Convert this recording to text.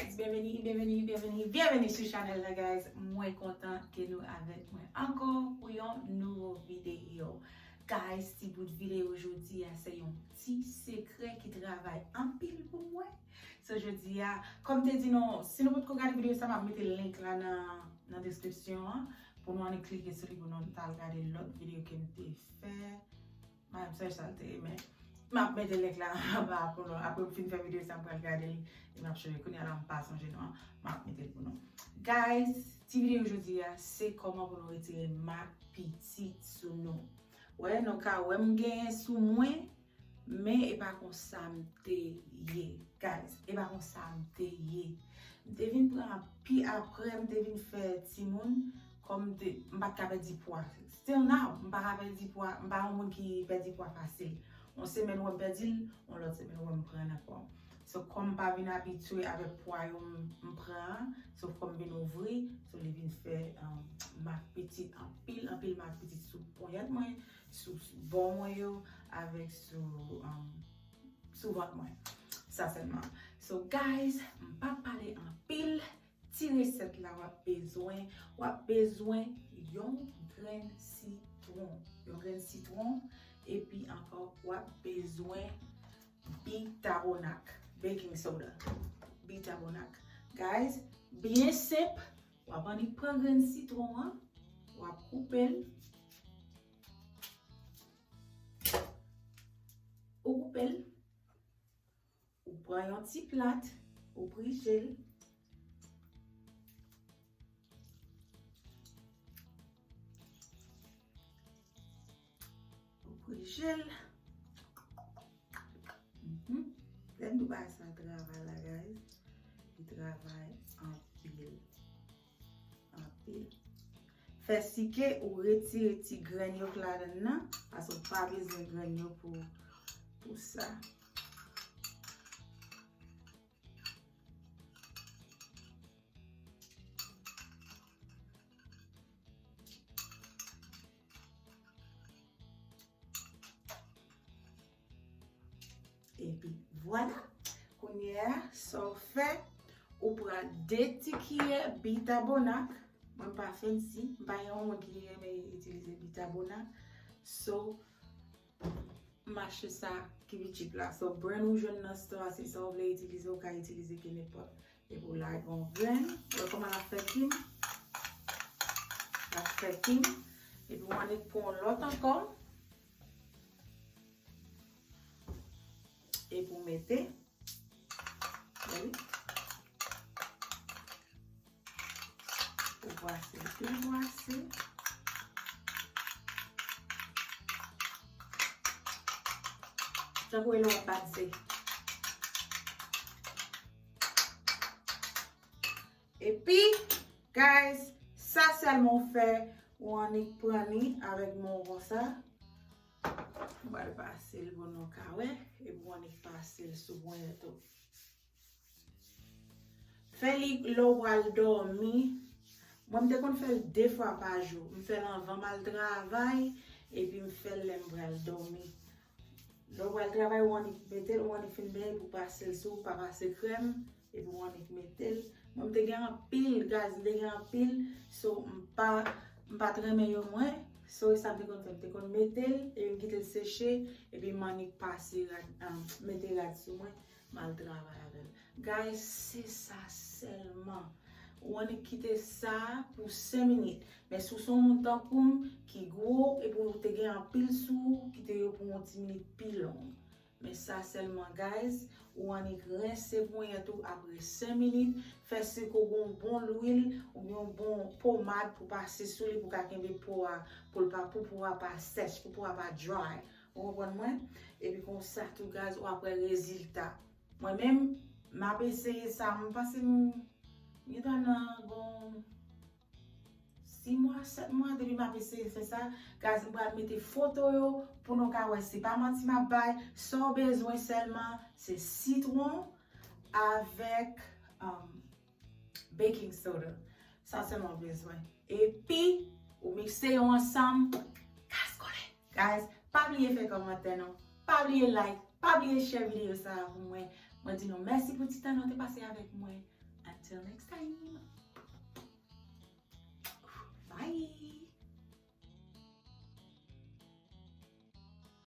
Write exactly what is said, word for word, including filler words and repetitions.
Byenveni, byenveni, byenveni, byenveni sou chanèl la, guys. Mwen kontan ke nou avèk mwen ankò pou yon nouvo videyo. Guys, ti bout videyo jodi a, se yon ti sekrè ki travay anpil pou mwen. So, jodi a, kòm te di nou, si nou potko gade videyo sa, m ap mete link la nan, nan deskripsyon an, pou nou annik klike sou li, pou nou t al gade lòt videyo ke m te fè. M pa menm sonje sa l te ye, men m ap mete link la anba pou nou. Apre m fin fè videyo sa, m pral gade l, e m ap chanje. Kounye a la, m pa sonje non, m ap mete l pou nou. Guys, ti videyo jodi a, se kòman pou nou retire mak pitit sou nou. Wè, nou ka wè m genyen sou mwen, men e pa konsa m te ye. Guys, e pa konsa m te ye. M te vin pran pi apre, m te vin fè timoun, kòm m te, m pa t ka pèdi pwa. Still now, m pa ka pèdi pwa, m pa yon moun ki pèdi pwa fasil. Yon semèn ou wè m pèdi l, yon lòt semèn ou wè m pran l ankò. So, kòm m pa vin abitye avèk pwa yo m, m pran an, so fò m vin ouvri, so li vin fè, um, mak pitit, anpil, anpil mak pitit sou ponyèt mwen, sou, sou bò mwen yo, avèk sou, um, sou vant mwen. Sa sèlman. So, guys, m p ap pale anpil. Ti resèt la w ap bezwen, w ap bezwen yon grenn sitwon. Yon grenn sitwon, epi ankò w ap bezwen bikabonak, baking soda. Bikabonak. Guys, byen senp, w ap annik pran grenn sitwon an, w ap koupe l. Ou koupe l, ou pran yon ti plat, ou prije l. Ou prije l. Mhm. Lè m di w bagay sa travay la, guys, li travay anpil. Anpil. Fè si ke ou retire ti grenn yo k ladann nan, paske w pa bezwen grenn yo pou, pou sa. Epi vwala. Kounye a, sa w fè, ou pran de ti kiyè bikabonak. Mwen pa fancy, m pa yon moun ki renmen itilize bikabonak. So, m achte sa ki pi cheap la. So, brand ou jwenn nan store a, se sa w vle itilize, ou ka itilize kenenpòt. Epi w lage yon grenn. Wè kòman l ap fè kim? L ap fè kim. Epi w annik pran yon lòt ankò. Epi w mete. Wè wi. Ou brase l byen brase. Tankou e lè w ap bat ze. Epi, guys, sa sèlman w fè, ou annik pran li avèk men w konsa. Ou pral pase l pou nou ka wè, epi ou annik pase l sou ponyèt ou. Fè li lè w pral dòmi. Mwen, m te konn fè l de fwa pa jou. M fè l anvan m al travay, epi m fè l lè m pral dòmi. Lè w pral travay, ou annik mete l, ou annik fin benyen pou pase l sou, pa pase krèm, epi ou annik mete l. Mwen, m te gen anpil, guys, m te gen anpil, so m pa, m pa t renmen yo mwen, so e sa m te konn fè, m te konn mete l, epi m kite l seche, epi m annik pase rad, ah, mete rad sou mwen, m al travay avè l. Guys, se sa sèlman. Ou annik kite sa pou senk minit. Men si w se yon moun tankou m ki gwo, epi w te gen anpil sou ou, kite yo pou yon ti minit pi long. Men sa sèlman, guys, ou annik rense ponyèt ou apre senk minit, fè si ke w gen yon bon lwil oubyen yon bon pomad pou pase sou li, pou ka kenbe po a, pou l pa, pou po a pa sèch, pou po a pa dry. Ou konprann mwen? Epi konsa tou, guys, w ap wè rezilta. Mwen menm, m ap eseye sa, m panse m gentan nan bon sis mwa, sèt mwa depi m ap eseye fè sa. Guys, m pral mete foto yo pou nou ka wè se pa manti m ap bay. Sa w bezwen sèlman, se sitwon avèk, um, baking soda. Sa sèlman w bezwen. Epi, ou mikse yo ansanm. Kas koule. Guys, pa bliye fè kòmantè non. Pa bliye like. Pa bliye share videyo sa a pou mwen. Mwen di nou mèsi pou ti tan nou te pase avèk mwen. Until next time.